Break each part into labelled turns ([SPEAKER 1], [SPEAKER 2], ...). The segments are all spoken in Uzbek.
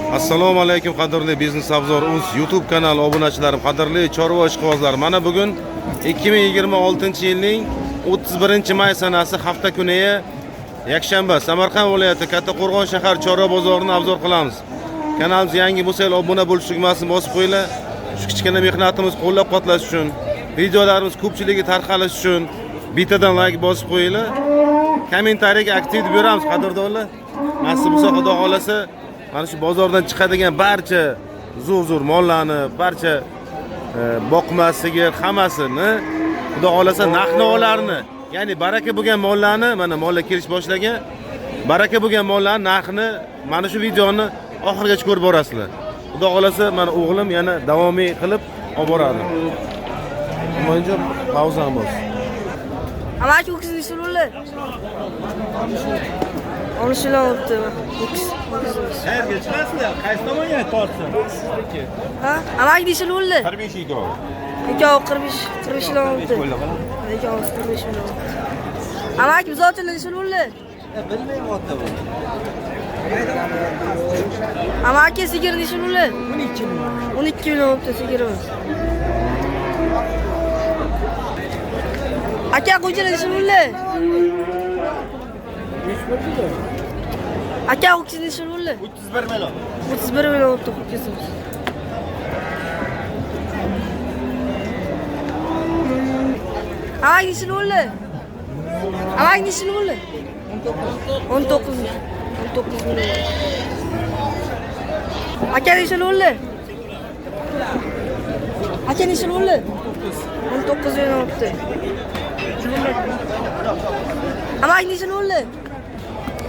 [SPEAKER 1] Assalomu alaykum, qadrli Biznes Obzor uz YouTube kanali obunachilarim, qadrli chorva ishqibozlar. Mana bugun 2026-yilning 31 may sanasi, hafta kuni, yakshanba, Samarqand viloyati Kattaqo'rg'on shahar chorva bozorini obzor qilamiz. Kanalimiz yangi bo'lsa, obuna bo'lish tugmasini bosib qo'yinglar. Shu kichkina mehnatimiz qo'llab-quvvatlash uchun, videolarimiz ko'pchiligiga tarqalishi uchun bittadan layk bosib qo'yinglar. Kommentariyaga aktiv deb beramiz, qadrdonlar. Nasib bo'lsa, Xudo xolasa, mana shu bozordan chiqadigan barcha zo'r zo'r mollarni, barcha boqma sigir hammasini, Xudo xolasa, narx navolarni, ya'ni baraka bo'lgan mollarni, mana mollar kelish boshlagan, baraka bo'lgan mollarni narxini mana shu videoni oxirigacha ko'rib borasizlar. Xudo xolasa, mana o'g'lim yana davomiy qilib olib boradi. Humoyunjon, pauzani bos.
[SPEAKER 2] Amaki, ho'kiz nechi bo'ldi? 13 million bo'libdi. Ho'kiz. Ho'kizimiz.
[SPEAKER 3] Qayerga chiqasizlar? Qaysi tomonga tortsin? Sizniki.
[SPEAKER 2] Ha? Amaki, nechi bo'ldi?
[SPEAKER 3] 45 ikkovi.
[SPEAKER 2] Ikkovi 45, 45 million bo'libdi. Ikkovi 45 million. Amaki, buzoqchalar nechi bo'ldi?
[SPEAKER 3] Bilmayman, ota bu.
[SPEAKER 2] Amaki, sigir nechi bo'ldi?
[SPEAKER 3] 12 million.
[SPEAKER 2] 12 million bo'libdi sigirimiz. Aka, qo'ychilar nechi bo'ldi? Aka, ho'kiz nechi bo'ldi?
[SPEAKER 3] 31 million.
[SPEAKER 2] 31 million bo'libdi ho'kizimiz. Amaki, nechi bo'ldi? Amaki, nechi bo'ldi? 19. 19 million. Aka, nechi bo'ldi? Aka, nechi bo'ldi? 19 million bo'libdi. Amaki, nechi bo'ldi?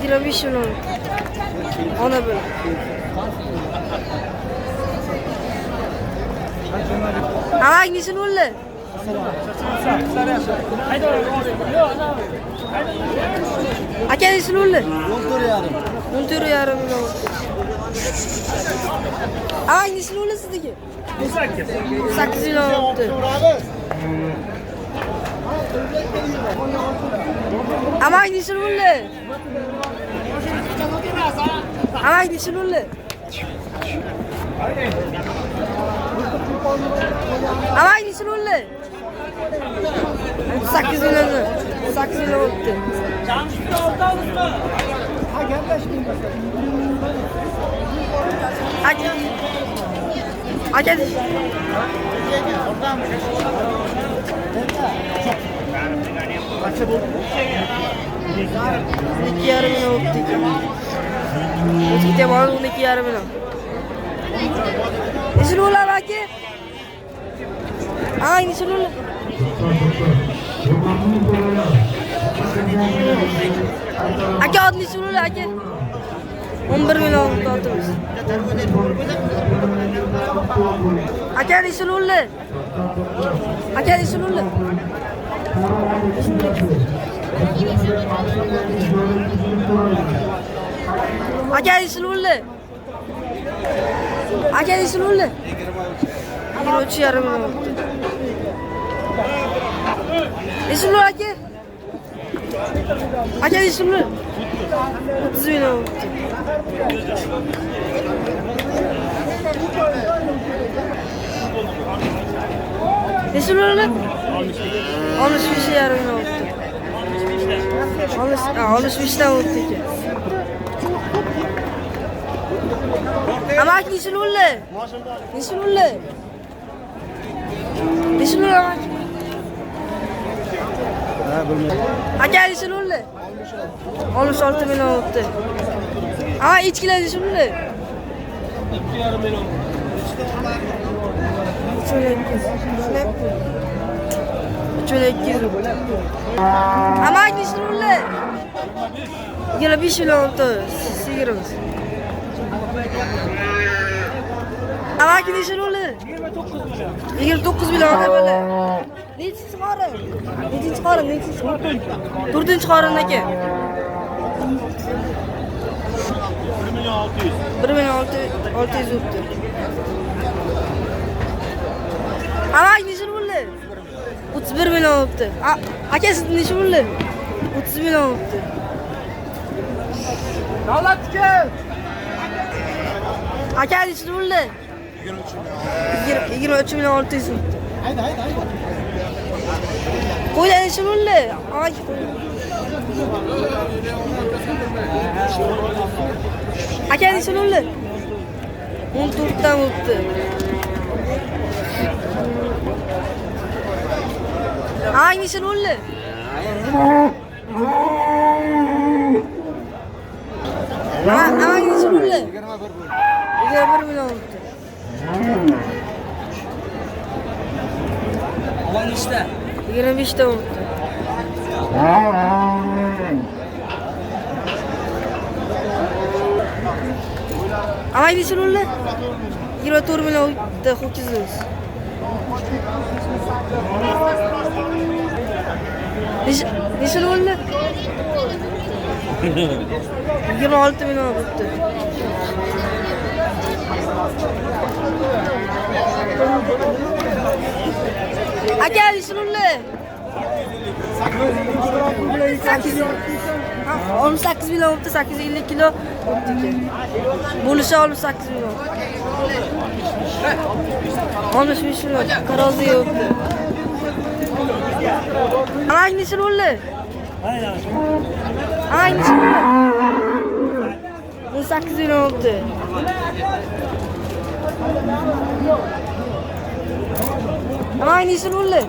[SPEAKER 2] 25 million. Ona bilan. Amaki, nechi bo'ldi? Aka, nechi bo'ldi?
[SPEAKER 3] 14,5.
[SPEAKER 2] 14,5 million. Amaki, nechi bo'ldi sizniki?
[SPEAKER 3] 18.
[SPEAKER 2] 8 million bo'libdi. Amaki, nechi bo'ldi? Amaki, nechi bo'ldi? Amaki, nechi bo'ldi? 8 million. 8 million bo'libdi. Aka, aka, 12,5 million bo'libdi ekan. O'zi ketyapti, 12,5 million. Nechi bo'ldi, amaki? Amaki, nechi bo'ldi? Aka, ot nechi bo'ldi, aka? 11 million bo'libdi otimiz. Aka, nechi bo'ldi? Aka, nechi bo'ldi? Aka, nechi bo'ldi? Aka, nechi bo'ldi? 23,5 million bo'libdi. Nechi bo'ldi, aka? Aka, nechi bo'ldi? 30 million bo'libdi. Nechi bo'ldi? 65,5 million bo'libdi. 65 dan bo'libdi ekan. Amaki, nechi bo'ldi? Nechi bo'ldi? Nechi bo'ldi, amaki?
[SPEAKER 3] Ha, bilmayman.
[SPEAKER 2] Aka, nechi bo'ldi? 66 million bo'libdi. Ama echkilar nechi bo'ldi?
[SPEAKER 3] 2,5 million.
[SPEAKER 2] 3 million 200. 3 million 200 bo'libdi. Amaki, nechi bo'ldi? 25 million bo'libdi sigirimiz. Amaki, nechi bo'ldi?
[SPEAKER 3] 29 million.
[SPEAKER 2] 29 million bo'ldi. Nechinchi qorin? Nechinchi qorin? Nechinchi qorin? To'rtinchi qorin, aka.
[SPEAKER 3] 1 million 600.
[SPEAKER 2] 1 million 600 bo'libdi. Amaki, nechi bo'ldi? 31 million bo'libdi. Aka, siz nechi bo'ldi? 30 million bo'libdi.
[SPEAKER 3] Davlatniki.
[SPEAKER 2] Aka nechi bo'ldi? 23 million 600 ming.
[SPEAKER 3] Hayda, hayda, hayda.
[SPEAKER 2] Qo'ylar nechi bo'ldi? Ay. Aka nechi bo'ldi? 14 dan o'tdi. Ay nechi bo'ldi? Ay nechi bo'ldi? 21 million o'tdi.
[SPEAKER 3] 15'te.
[SPEAKER 2] 25 ta o'tdi. Ay nechi bo'ldi? 24 million o'tdi ho'kizingiz. Nechi bo'ldi? 26 million o'tdi. Aka nechi bo'ldi? 8 million o'tdi, 850 kilo o'tdi ekan. Bo'lishi 68 million. 65 million tarozi o'tdi. Ay nechi bo'ldi? Ay nechi bo'ldi? 18 million o'tdi. Ay nechi bo'ldi?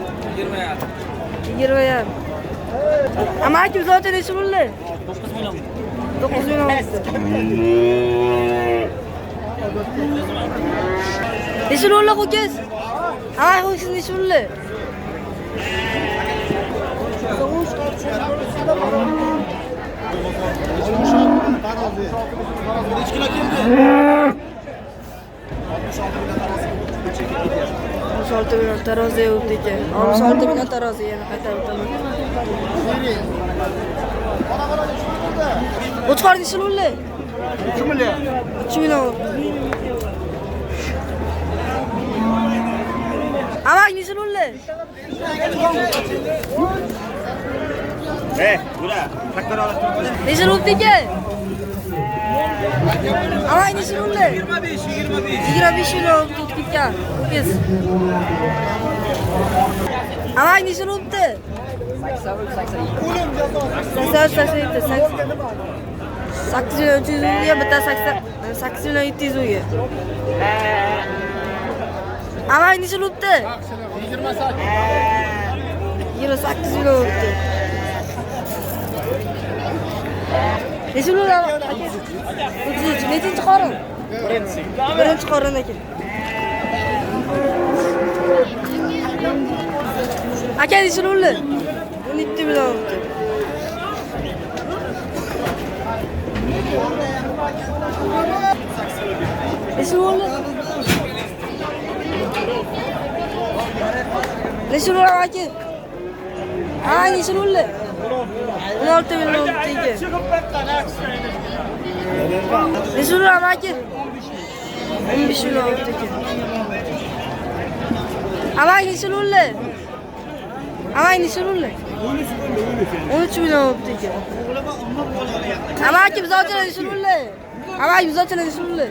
[SPEAKER 2] 20 yarim. Amaki zaten nechi bo'ldi?
[SPEAKER 3] 9 million.
[SPEAKER 2] 9 million o'tdi. Nechi bo'ldi ho'kiz? Ay ho'kiz nechi bo'ldi?
[SPEAKER 3] Nechi kilo keldi?
[SPEAKER 2] 66 million tarozi o'tdi ekan. 66 million tarozi yana qaytarib o'taman. O'chqor nechi bo'ldi?
[SPEAKER 3] 3 million.
[SPEAKER 2] 3 million. Amak nechi bo'ldi? Nechi bo'ldi ekan? Amak nechi bo'ldi?
[SPEAKER 3] 25, 25.
[SPEAKER 2] 25 million o'tib ketgan. Ho'kiz. Amak nechi bo'ldi?
[SPEAKER 3] O'lim jazosi.
[SPEAKER 2] 83, 87, 8 million 300 mingga, bitta 8 million 700 mingga. Amak nechi bo'ldi?
[SPEAKER 3] 28.
[SPEAKER 2] 28 million o'tdi. Nechi bo'ldi aka? 33. Nechinchi qorin?
[SPEAKER 3] Birinchisi.
[SPEAKER 2] Birinchi qorin ekan. Aka nechi bo'ldi? 12 million o'tdi. Nechi bo'ldi? Nechi bo'ldi aka? Ha, nechi bo'ldi? 16 million o'tdi ekan. Nechi bo'ldi aka? 15 million o'tdi ekan. Amak nechi bo'ldi? Amak nechi bo'ldi? 13 million o'tdi ekan. Amaki buzoqchalar nechi bo'ldi? Amaki buzoqchalar nechi bo'ldi?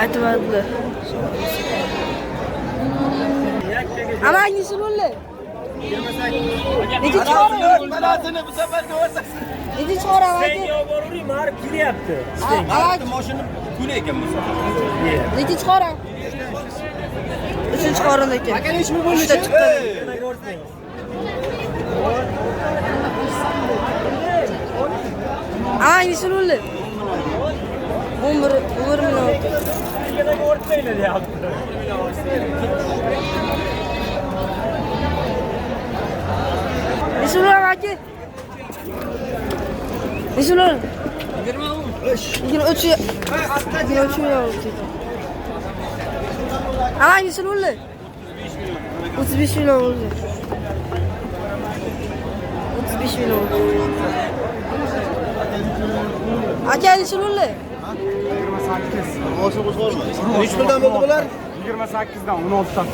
[SPEAKER 2] Aytmadilar. Amaki nechi bo'ldi? Nechinchi qorin?
[SPEAKER 3] Malasini bu sefer ko'rsak.
[SPEAKER 2] Nechinchi qorin amaki?
[SPEAKER 4] Senga boravering, marib kelyapti.
[SPEAKER 2] Amaki
[SPEAKER 3] Mashina kun ekan bu safar.
[SPEAKER 2] nechinchi qorin? 3-chi qorin ekan.
[SPEAKER 3] Aka nechi pul bo'ldi?
[SPEAKER 2] Uchta chiqqan. Amaki nechi bo'ldi? 11 million o'tdi.
[SPEAKER 4] O'rtmaylar deyapti.
[SPEAKER 2] Nechi bo'ldi amaki? Nechi bo'ldi? 23. 23 million o'tdi. Amaki nechi bo'ldi? 35 million bo'ldi. 35 million. Aka nechi bo'ldi?
[SPEAKER 3] 28. Nechi puldan bo'ldi bular?
[SPEAKER 4] 28 dan 16 dan.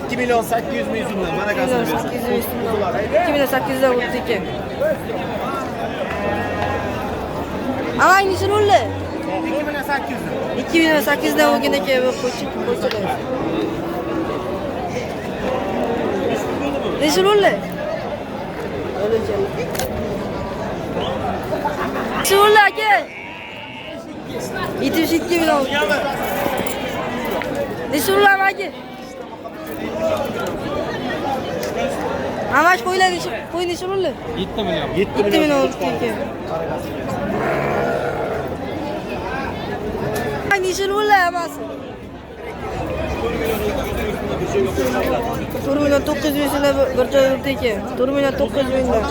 [SPEAKER 3] 2 million 800 ming so'mdan barakasini bersin.
[SPEAKER 2] 2 million 800 ming so'mdan. 2 million 800 dan o'tdi ekan. Amang necha bo'ldi?
[SPEAKER 3] 2 million 800.
[SPEAKER 2] 2 million 800 dan bo'lgan ekan bu qo'ychi qo'ychilar. Necha bo'ldi? Necha bo'ldi aka? 72 million. Necha bo'ldi amaki? Amash qo'ylar necha qo'y necha bo'ldi?
[SPEAKER 3] 7 million.
[SPEAKER 2] 7 million o'tdi ekan. Necha bo'ldi hammasi? 4 million 900 ming so'mdan bir joy o'tdi ekan. 4 million 900 mingdan.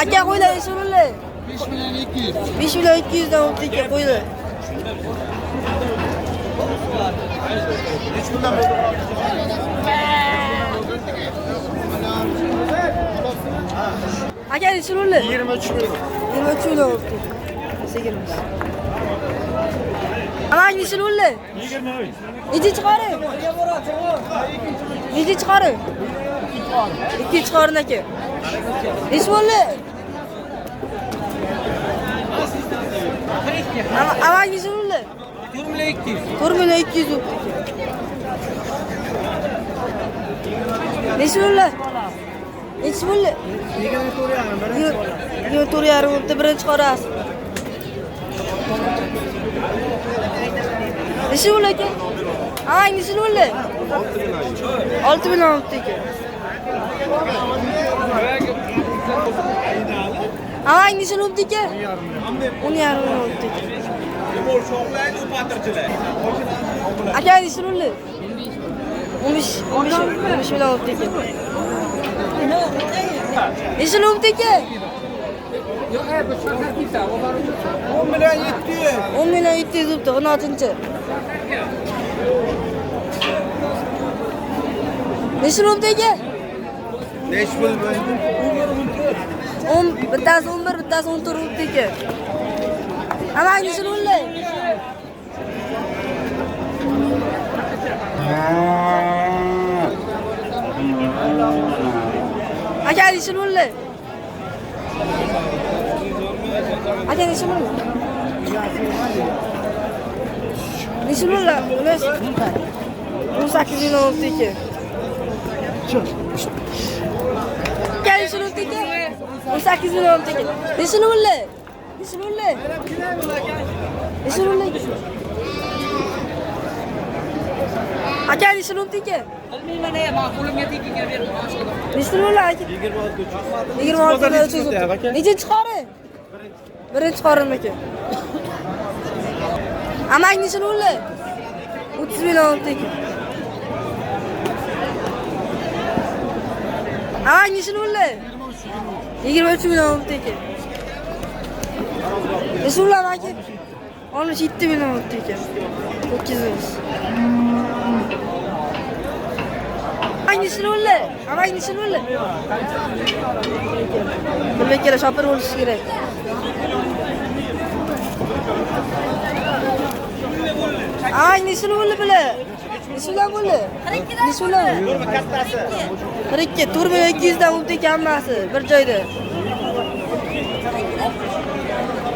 [SPEAKER 2] Aka qo'ylar necha bo'ldi?
[SPEAKER 5] 5 million 200.
[SPEAKER 2] 5 million 200 dan o'tdi ekan qo'ylar. Aka necha bo'ldi?
[SPEAKER 3] 23 million.
[SPEAKER 2] 23 million o'tdi. Sigirimiz. Amang necha bo'ldi?
[SPEAKER 4] 23.
[SPEAKER 2] Necha chiqaring? Necha chiqaring? 2 chiqarin aka. Necha bo'ldi? Amang necha bo'ldi?
[SPEAKER 5] 4 million 200.
[SPEAKER 2] 4 million 200 o'tdi. Necha bo'ldi? Necha bo'ldi?
[SPEAKER 3] 24,5
[SPEAKER 2] 24,5 o'tdi, birinchi qorasi. Necha bo'ldi aka? Amang necha bo'ldi? 6 million o'tdi ekan. Amang necha bo'ldi aka? 10,5 million o'tdi ekan. Aka necha bo'ldi? 15 million o'tdi ekan. Necha bo'ldi aka?
[SPEAKER 3] 10 million 700.
[SPEAKER 2] 10 million 700 o'tdi, 16-chi. Necha bo'ldi aka?
[SPEAKER 1] Necha pul?
[SPEAKER 2] 10 bittasi 11, bittasi 14 o'tdi ekan. Amang necha bo'ldi? Aka necha bo'ldi? Aka necha bo'ldi? Necha bo'ldi? 18 million o'tdi ekan. Aka necha bo'ldi aka? 18 million o'tdi ekan. Necha bo'ldi? Necha bo'ldi? Necha bo'ldi? Aka necha bo'ldi aka?
[SPEAKER 5] Bilmayman, men qo'limga tekinga berdim.
[SPEAKER 2] Necha bo'ldi aka? 26 million 300 o'tdi. Nechinchi qorin? Birinchi qorin aka. Amang necha bo'ldi? 30 million o'tdi ekan. Amang necha bo'ldi? 23 million o'tdi ekan. Necha bo'ldi aka? 67 million o'tdi ekan. 900. Amang necha bo'ldi? Amang necha bo'ldi? Bir ikkala shopir bo'lishi kerak. Amang necha bo'ldi bular? Necha bo'ldi? Necha bo'ldi? 42, 4 million 200 dan o'tdi ekan hammasi bir joyda.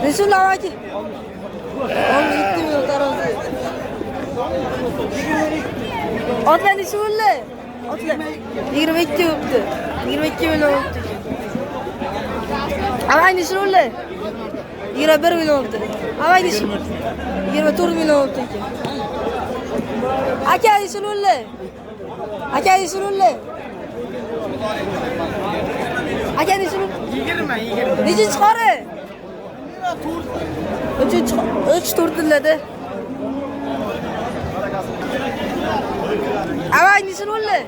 [SPEAKER 2] Necha bo'ldi aka? 17 million tarozi. Otlar necha bo'ldi? Otlar 22 o'tdi. 22 million o'tdi. Amang necha bo'ldi? 21 million o'tdi. Amang necha? 24 million o'tdi ekan. Aka necha bo'ldi? Aka necha bo'ldi? Aka necha bo'ldi?
[SPEAKER 3] 20.
[SPEAKER 2] Nechinchi qorin? 3 4 tillarda. Amang necha bo'ldi?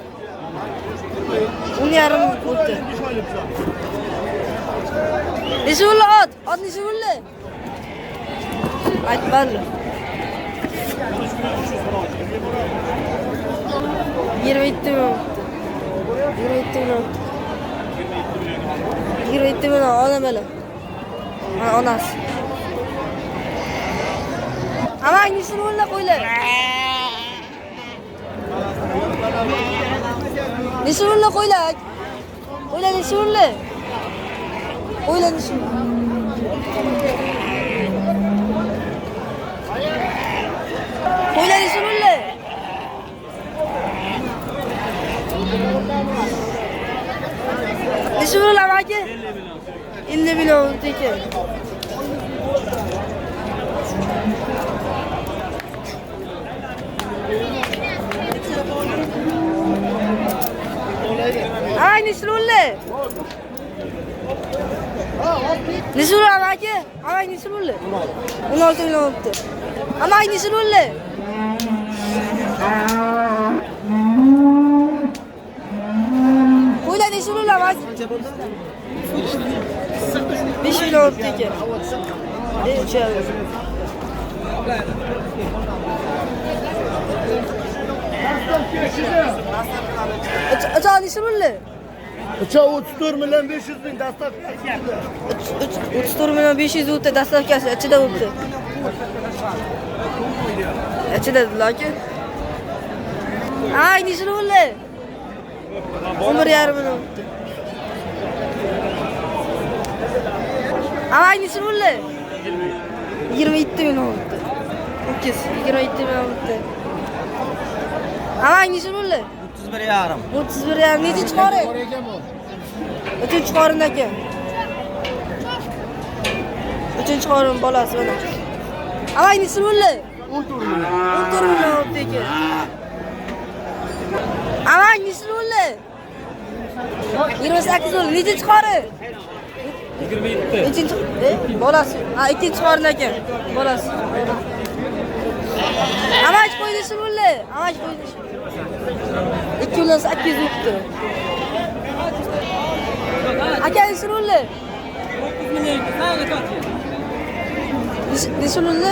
[SPEAKER 2] 10,5 o'tdi. Necha bo'ldi ot? Ot necha bo'ldi? Aytmadim. 27 million. 27 million. 27 million odam bala. Mana onasi. Amak necha bo'ldi qo'ylar? Necha bo'ldi qo'ylar? Qo'ylar necha bo'ldi? Qo'ylar necha bo'ldi? Qo'ylar necha bo'ldi? Necha bo'ldi amaki? 50 million ekan. Ay necha bo'ldi? Necha bo'ldi amaki? Amak necha bo'ldi? 16 million bo'libdi. Amak necha bo'ldi? Qo'ylar necha bo'ldi amak? 5 million bo'libdi ekan. 3 necha bo'ldi?
[SPEAKER 3] 34 million 500 ming dastavkasi.
[SPEAKER 2] 34 million 500 bo'libdi dastavkasi ichida bo'libdi. Ichida lekin. Ay necha bo'ldi? 11,5 million bo'libdi. Ay necha bo'ldi? 27 million bo'libdi. Ho'kiz 27 million bo'libdi. Ay necha bo'ldi?
[SPEAKER 5] 31,5.
[SPEAKER 2] 31,5 nechinchi qorin? Uchinchi qorin aka. Uchinchi qorin bolasi mana. Amak necha bo'ldi? 14 million. 14 million bo'libdi ekan. Amak necha bo'ldi? 28 bo'ldi. Nechinchi qorin?
[SPEAKER 4] 27.
[SPEAKER 2] Nechinchi? Bolasi. Ha, ikkinchi qorin ekan. Bolasi. Amak qo'y necha bo'ldi? Amak qo'y necha? 2 million 800 bo'libdi. Aka necha bo'ldi?
[SPEAKER 5] 9 million 200.
[SPEAKER 2] Necha bo'ldi?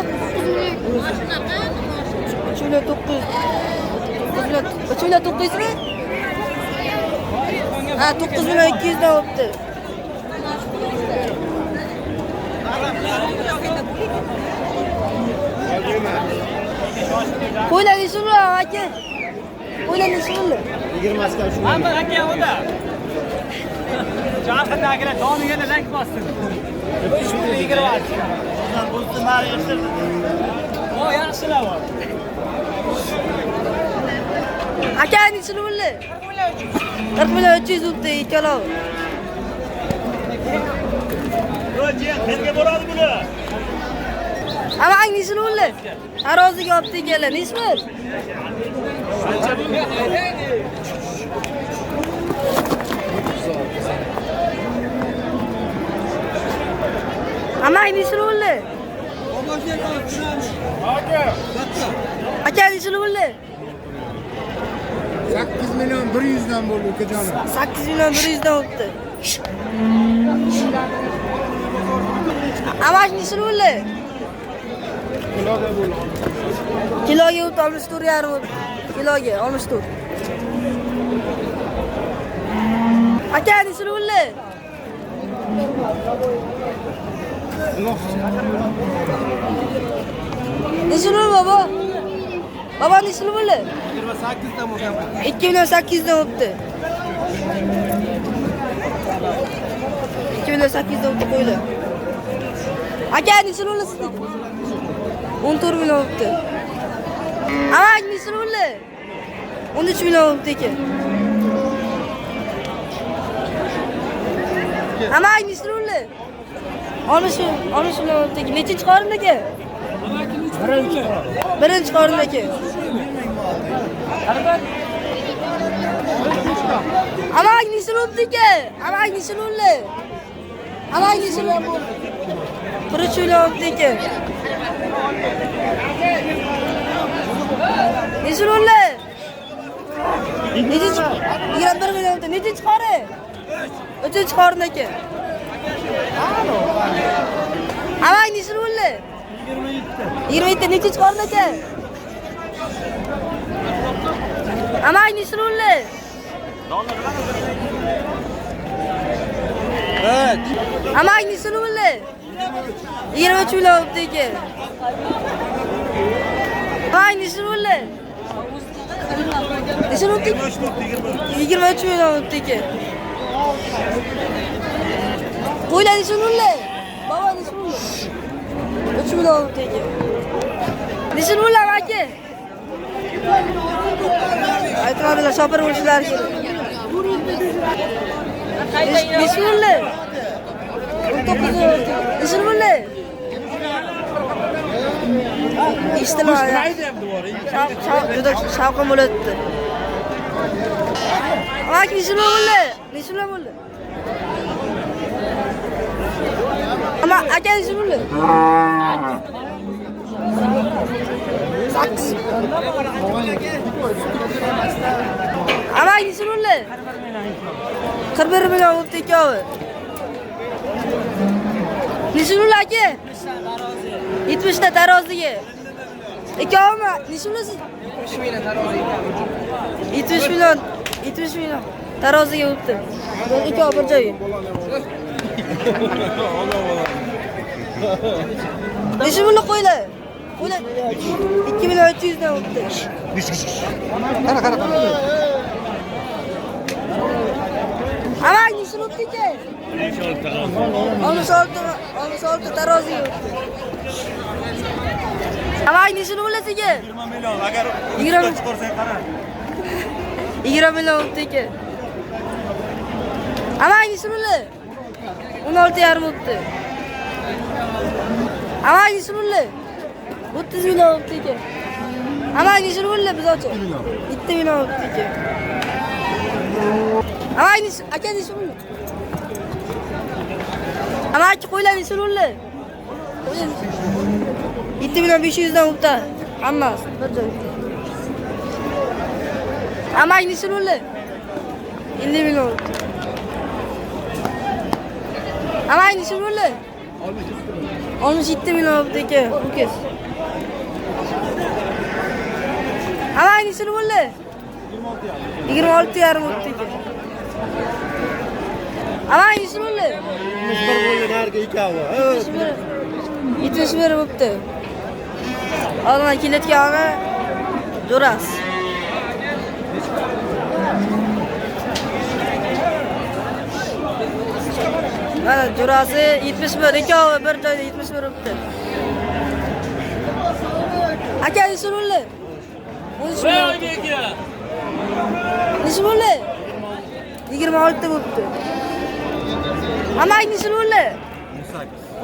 [SPEAKER 2] 3 million 900. 3 million 900 mi? Ha, 9 million 200 dan bo'libdi. Qo'ylar necha bo'ldi aka? Qo'ylar necha bo'ldi?
[SPEAKER 3] 20 ga 3
[SPEAKER 4] Hamma aka o'da. Jarxindagilar doniga lak bossin. 3 million 20. O yaxshilar bor.
[SPEAKER 2] Aka necha bo'ldi? 40 million 300 bo'libdi ikkalovi.
[SPEAKER 4] Qayerga boradi bular?
[SPEAKER 2] Amak necha bo'ldi? Taroziga olib kelganlar necha bo'ldi? Amak necha bo'ldi? Aka necha bo'ldi?
[SPEAKER 3] 8 million 100 dan bo'ldi ukajonim.
[SPEAKER 2] 8 million 100 dan bo'libdi. Amak necha bo'ldi? Kiloga bo'libdi 64,5 bo'libdi. Kiloga 64. Aka necha bo'ldi? Necha bo'ldi baba? Baba necha bo'ldi?
[SPEAKER 3] 28 dan bo'lgan.
[SPEAKER 2] 2 million 800 dan bo'libdi. 2 million 800 dan bo'libdi qo'ylar. Aka necha bo'ldi sizniki? 14 million bo'libdi. Amak necha bo'ldi? 13 million bo'libdi ekan. Amak necha bo'ldi? 13 million bo'libdi ekan. Nechinchi qorin aka? Birinchi qorin aka. Amak necha bo'libdi ekan? Amak necha bo'ldi? Amak necha bo'ldi? 43 million bo'libdi ekan. Necha bo'ldi? Nechinchi? 21 million bo'libdi. Nechinchi qorin? Uchinchi qorin aka. Amak necha bo'ldi? 27. Nechinchi qorin aka? Amak necha bo'ldi?
[SPEAKER 3] Evet.
[SPEAKER 2] Amak necha bo'ldi? 23 million bo'libdi aka. Voy, necha bo'ldi? Necha bo'ldi? 23 million bo'libdi aka. Qo'ylar necha bo'ldi? Baba necha bo'ldi? 3 million bo'libdi aka. Necha bo'ldi aka? Aytmadilar, shopir bo'lishlari kerak. Necha bo'ldi? 19 million. Necha bo'ldi? Eshitilmadi. Juda shavqin bo'lyapti. Aka, necha bo'ldi? Necha bo'ldi? Ama aka necha bo'ldi? 8. Ama necha bo'ldi? 41 million bo'libdi ikkovi. Necha bo'ldi aka? 70 ta taroziga. Ikkovimi? Necha bo'ldi?
[SPEAKER 5] 70 million taroziga.
[SPEAKER 2] 70 million, 70 million taroziga bo'libdi. Ikkovi bir joyga. Necha bo'ldi qo'ylar? Qo'ylar 2 million 300 dan bo'libdi.
[SPEAKER 3] Qara, qara, qara.
[SPEAKER 2] Ama necha bo'libdi aka? 66 taroziga bo'libdi. Ama necha bo'ldi aka?
[SPEAKER 6] 20 million. Agar
[SPEAKER 2] 20
[SPEAKER 6] chiqarsang qara.
[SPEAKER 2] 20 million bo'libdi aka. Ama necha bo'ldi? 16,5 bo'libdi. Ama necha bo'ldi? 30 million bo'libdi aka. Ama necha bo'ldi bizochi? 7 million bo'libdi aka. Ama necha aka necha bo'ldi? Ama aka qo'ylar necha bo'ldi? 7 million 500 dan bo'libdi. Hammasi bir joyda. Ama necha bo'ldi? 50 million bo'libdi. Ama necha bo'ldi? 67 million bo'libdi aka, ho'kiz. Ama necha bo'ldi? 26,5 bo'libdi aka. Ama necha bo'ldi?
[SPEAKER 3] 71 bo'ldi narga ikkovi.
[SPEAKER 2] 71 bo'libdi. Oldindan kelayotgani jo'rasi. Mana jo'rasi 71, ikkovi bir joyda 71 bo'libdi. Aka necha bo'ldi? 13 million. Necha bo'ldi? 26 bo'libdi. Ama necha bo'ldi?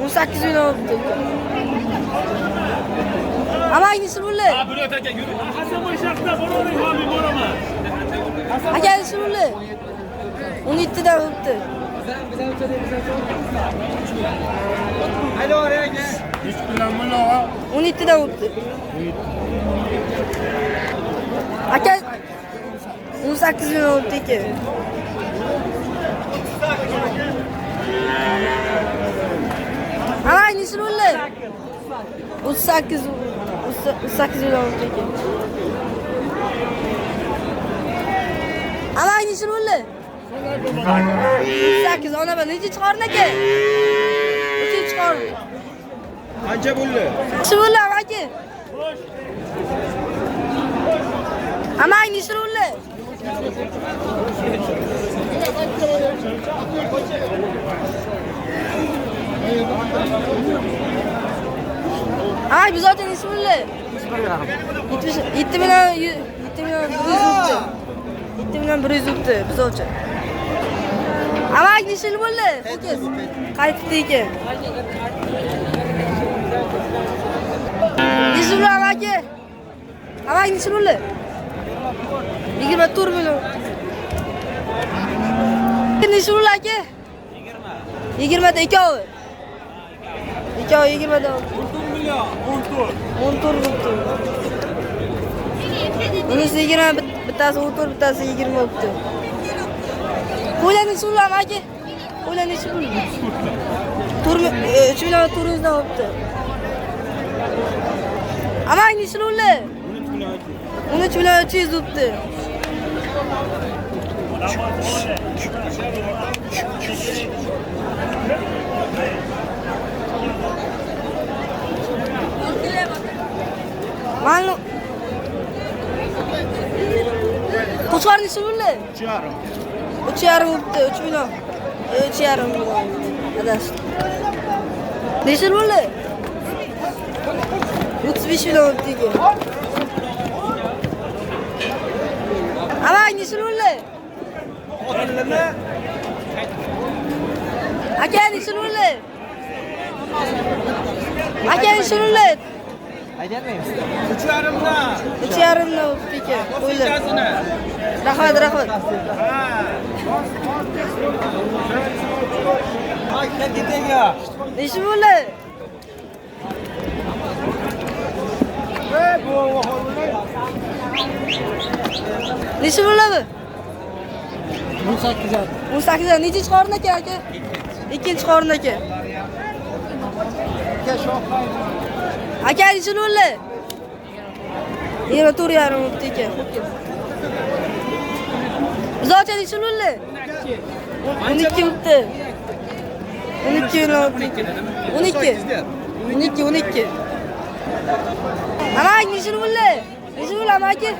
[SPEAKER 2] 18 million bo'libdi. Ama necha bo'ldi? Aka necha bo'ldi? 17 dan bo'libdi. 17 dan bo'libdi. Aka 18 million bo'libdi aka. Ama necha bo'ldi? 38 million bo'libdi aka. Ama necha bo'ldi? 38 ona ben necha chiqardi aka? 3 chiqardi.
[SPEAKER 6] Qancha bo'ldi?
[SPEAKER 2] Necha bo'ldi aka? Ama necha bo'ldi? Ay biz zaten necha bo'ldi? 7 million 7 million 100 bo'libdi. 7 million 100 bo'libdi bizovchi. Ama necha bo'ldi? Ho'kiz. Qaytibdi ekan. Necha bo'ldi aka? Ama necha bo'ldi? 24 million. Necha bo'ldi aka? 20 ta ikkovi. Ikkovi 20 ta.
[SPEAKER 6] 14 million, 14.
[SPEAKER 2] 14 bo'libdi. Bunisi 20, bittasi 14, bittasi 20 bo'libdi. Qo'ylar necha bo'ldi aka? Qo'ylar necha bo'ldi? 3 million 400 dan bo'libdi. Ama necha bo'ldi? 13 million 300 bo'libdi. Mana Qo'chqor necha bo'ldi?
[SPEAKER 6] 3,5.
[SPEAKER 2] 3,5 bo'libdi, 3 million. 3,5 million. Adashdim. Necha bo'ldi? 35 million bo'libdi ekan. Amak necha bo'ldi? Aka necha bo'ldi? Aka necha bo'ldi?
[SPEAKER 5] Aytolmaymiz.
[SPEAKER 6] 3,5dan.
[SPEAKER 2] 3,5dan bo'libdi ekan. Qo'ylar. Rahmat, rahmat. Necha bo'ldi? Necha bo'ladi?
[SPEAKER 5] 18.
[SPEAKER 2] 18. Nechinchi qorin aka aka? Ikkinchi qorin aka. Aka necha bo'ldi? 24,5 bo'libdi ekan. Buzoqcha necha bo'ldi? 12 bo'libdi. 12 bo'libdi. 12. 12, 12. Amak necha bo'ldi? Necha bo'ldi amaki?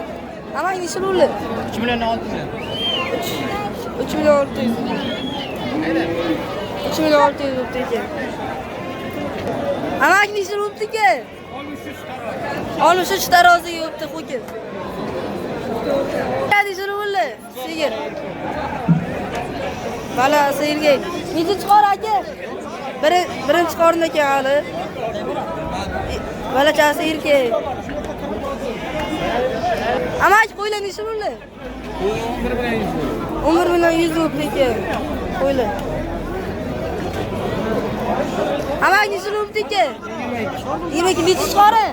[SPEAKER 2] Amak necha bo'ldi?
[SPEAKER 5] 3 million 600.
[SPEAKER 2] 3 million 600. 3 million 600 bo'libdi ekan. Amak necha bo'libdi ekan? 63 taroziga bo'libdi ho'kiz. Necha bo'ldi? Sigir. Bala sigirga nechinchi qor aka? Birinchi qorin ekan hali. Balachasi erkak. Amak qo'ylar necha bo'ldi?
[SPEAKER 6] 11 million 100 bo'ldi.
[SPEAKER 2] 11 million 100 bo'libdi ekan. Qo'ylar. Amak necha bo'libdi ekan? 22. Nechinchi qorin?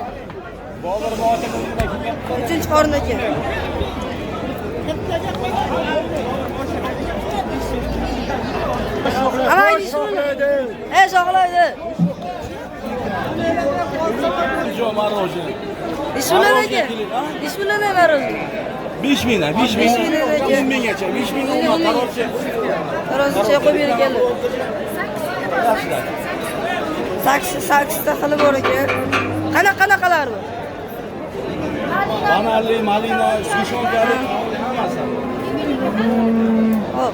[SPEAKER 2] Uchinchi qorin ekan. Amak necha bo'ldi? Ey shoxlaydi. Necha bo'ladi aka? Necha bo'ladi marozin?
[SPEAKER 6] 5 mingdan, 5 ming.
[SPEAKER 2] 5 mingdan aka.
[SPEAKER 6] 10 minggacha, 5 ming
[SPEAKER 2] 10 ming. Tarozicha qo'yib berganlar. 8 ta xili bor ekan. Qanaqa-qanaqalar bu?
[SPEAKER 6] Bananli, malina, sgushonkali hammasi.
[SPEAKER 2] Hop.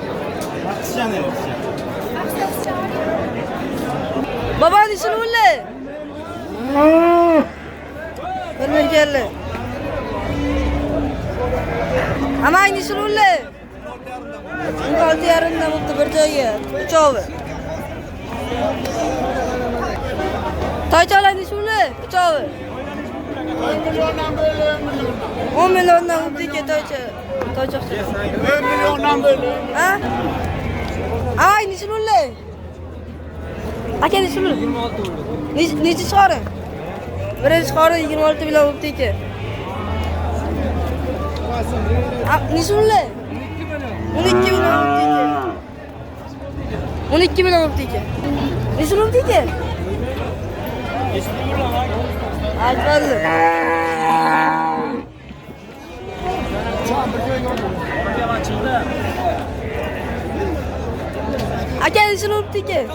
[SPEAKER 6] Qizchani yo'q.
[SPEAKER 2] Baba necha bo'ldi? Bilmaganlar. Amak necha bo'ldi? 16,5dan bo'libdi bir joyga. Uchovi. Toychoqlar necha bo'ldi? Uchovi. 10 milliondan bo'libdi ekan toycha. Toychoqcha.
[SPEAKER 6] 10 milliondan bo'ldi.
[SPEAKER 2] Ha? Amak necha bo'ldi? Aka necha bo'ldi?
[SPEAKER 5] 26 bo'ldi.
[SPEAKER 2] Nechinchi qorin? Birinchi qorin 26 million bo'libdi ekan. Necha bo'ldi? 12 million bo'libdi ekan. 12 million bo'libdi ekan. Necha bo'libdi ekan? Aytmadim. Aka necha bo'libdi ekan?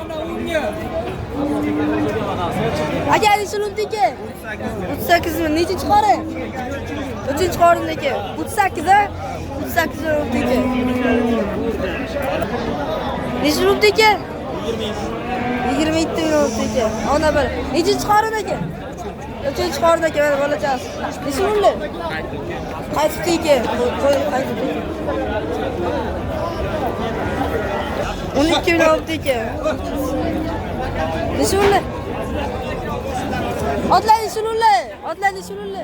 [SPEAKER 2] Aka necha bo'libdi ekan? 38 ming. Nechinchi qorin? Uchinchi qorin ekan. 38 a? 38 bo'libdi ekan. Necha bo'libdi ekan? 27 ming bo'libdi ekan. Ona bola. Nechinchi qorin ekan? Uchinchi qorin ekan, mana bolachasi. Necha bo'ldi? Qaytibdi ekan. Qo'y qaytibdi. 12 million bo'libdi ekan. Necha bo'ldi? Otlar necha bo'ldi? Otlar necha bo'ldi?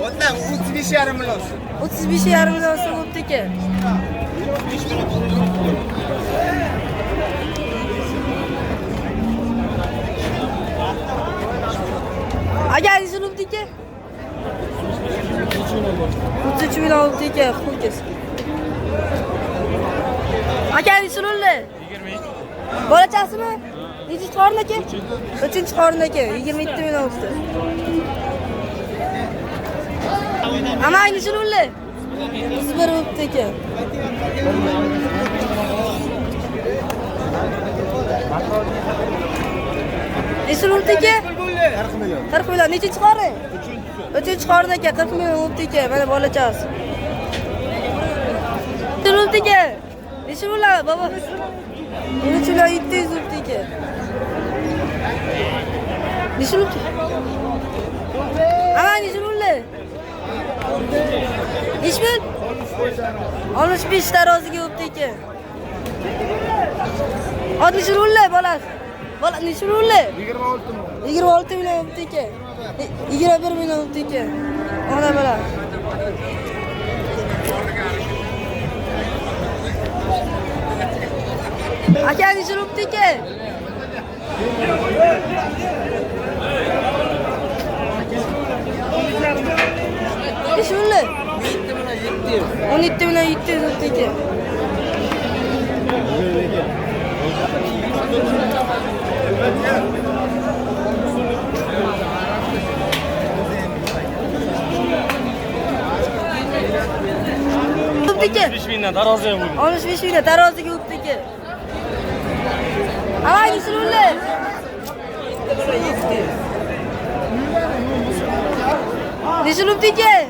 [SPEAKER 6] Otlar 35,5 million.
[SPEAKER 2] 35,5 million so'm bo'libdi ekan. Aka necha bo'libdi ekan? 33 million bo'libdi ekan, ho'kiz. Aka necha bo'ldi?
[SPEAKER 6] 20.
[SPEAKER 2] Bolachasimi? Nechinchi qorin aka? Uchinchi qorin aka, 27 million bo'libdi. Amak necha bo'ldi? 31 bo'libdi ekan. Necha bo'libdi aka?
[SPEAKER 6] 40 million.
[SPEAKER 2] 40 million. Nechinchi qorin? Uchinchi qorin aka, 40 million bo'libdi ekan. Mana bolachasi. Turibdi ekan. Necha bo'ladi baba? 13 million 700 bo'libdi ekan. Necha bo'libdi? Ana necha bo'ldi? Necha pul? 65 taroziga bo'libdi ekan. Ot necha bo'ldi bola? Bola necha bo'ldi?
[SPEAKER 6] 26 million.
[SPEAKER 2] 26 million bo'libdi ekan. 21 million bo'libdi ekan. Ona bola. Aka necha bo'libdi ekan? Necha bo'ldi? 17 million 700 bo'libdi ekan. Bo'libdi ekan.
[SPEAKER 4] 5 mingdan taroziga qo'ydim.
[SPEAKER 2] 65 mingdan taroziga o'tdi ekan. Ava necha bo'ldi? Necha bo'libdi ekan?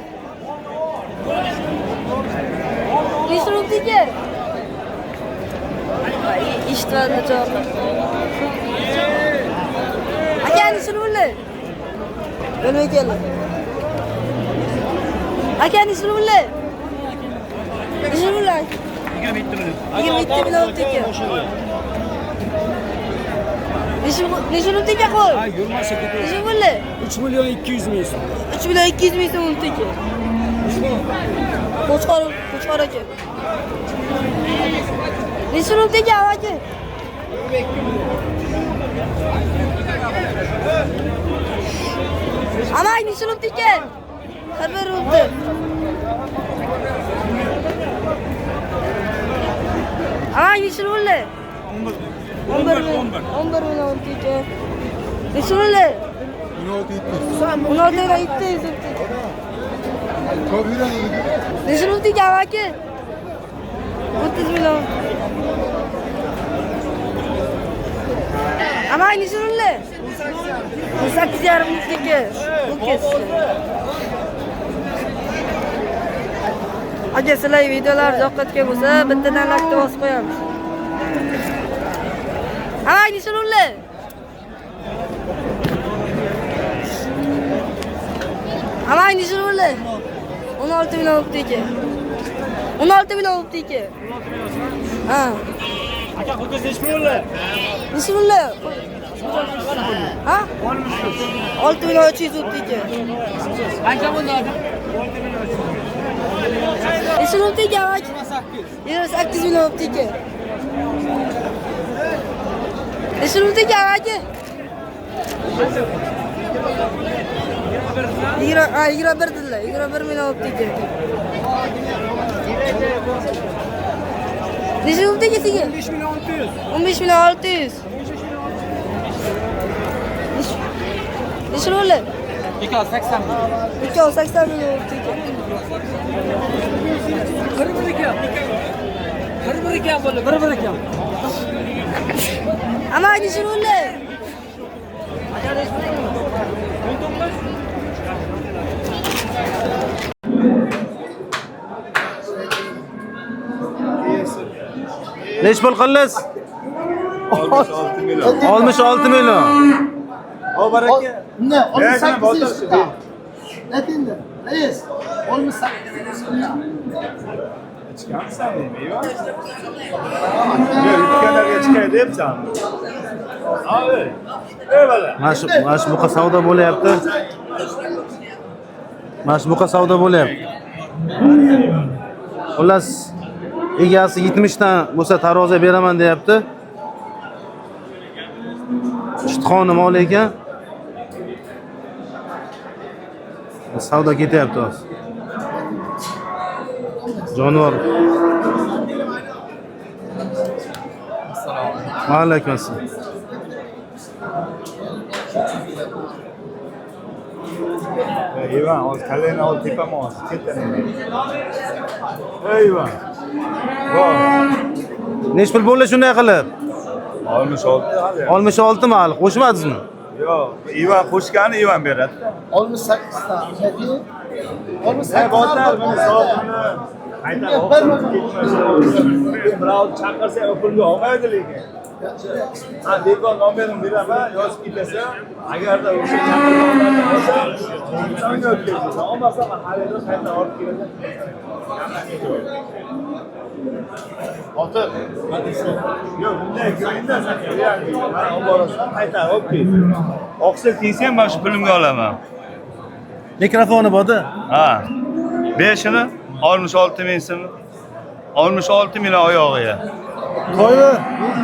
[SPEAKER 2] Necha bo'libdi ekan? Eshitmadim javob. Aka necha bo'ldi? Bilmay keldim. Aka necha bo'ldi? Necha bo'ldi?
[SPEAKER 4] 27 million.
[SPEAKER 2] 27 million bo'libdi ekan. Necha bo'libdi ekan qo'y?
[SPEAKER 6] Ha, yurmasa ketadi.
[SPEAKER 2] Necha bo'ldi?
[SPEAKER 6] 3 million 200 ming so'm.
[SPEAKER 2] 3 million 200 ming so'm bo'libdi ekan. Qo'chqor aka. Necha bo'libdi ekan aka? Amak necha bo'libdi ekan? 41 bo'libdi. Amak necha bo'ldi? 11 11 million bo'libdi ekan. Necha bo'ldi? 16 million 700 bo'libdi ekan. Necha bo'libdi ekan aka? 30 million. Amak necha bo'ldi? 18,5 bo'libdi ekan. Ho'kiz. Aka sizlar videolar yoqayotgan bo'lsa, bittadan like bosib qo'yamiz. Amak necha bo'ldi? Amak necha bo'ldi? 16 million bo'libdi ekan. 16 million bo'libdi ekan. Ha.
[SPEAKER 4] Aka ho'kiz necha bo'ldi?
[SPEAKER 2] Necha bo'ldi? Ha? 6 million 300 bo'libdi ekan.
[SPEAKER 5] Qancha bo'ldi aka?
[SPEAKER 2] Necha bo'libdi ekan aka? 28 million bo'libdi ekan. Necha bo'libdi ekan aka? 21 dedilar. 21 million bo'libdi ekan. Necha bo'libdi ekan sizga?
[SPEAKER 6] 15 million 600.
[SPEAKER 2] 15 million 600. Necha bo'ldi?
[SPEAKER 5] 280 million.
[SPEAKER 2] 280 million bo'libdi ekan.
[SPEAKER 5] 41 ekan. 41 ekan bo'ldi, 1 ekan.
[SPEAKER 2] Amak necha bo'ldi?
[SPEAKER 1] Necha pul qildingiz? 66 million.
[SPEAKER 6] O baraka.
[SPEAKER 3] Ne? 18 yaşında. Ne dinle? Reis. 18 yaşında.
[SPEAKER 6] Chiqamisan meyva? Yo'q, yutganlarga chiqay deyapsan. Abi. Eyvallah.
[SPEAKER 1] Mana shu buqa savdo bo'lyapti. Mana shu buqa savdo bo'lyapti. Xullas, egasi 70 dan bo'lsa tarozi beraman deyapti. Ishtixoni mol ekan. Savdo ketyapti hozir. Jonivor. Va alaykum assalom.
[SPEAKER 6] Ivan, hozir kallangni ol tepama hozir. Ketdan. Ey Ivan. Voh.
[SPEAKER 1] Nech pul bo'ldi shunday qilib?
[SPEAKER 6] 66 hali.
[SPEAKER 1] 66 mi hali? Qo'shmadingizmi?
[SPEAKER 6] Yo'q, Ivan qo'shgani Ivan beradi.
[SPEAKER 3] 68 ta. 68
[SPEAKER 6] Botir, buni soatini birov chaqirsa pulga olmaydi lekin. Ha, bekor nomerini beraman, yozib ketasan. Agarda o'sha chaqirgan bo'lsa, unga o'tkazasan. Olmasa man xaridor qayta olib kelasan. Botir, yo'q, bunday ko'ringda sen mana olib borasan, qayta olib kel. Oqsil kiysa ham mana shu pulimga olaman.
[SPEAKER 1] Mikrofoni borda.
[SPEAKER 6] Ha. Beshini 66 ming so'm. 66 million oyog'iga.
[SPEAKER 7] To'yi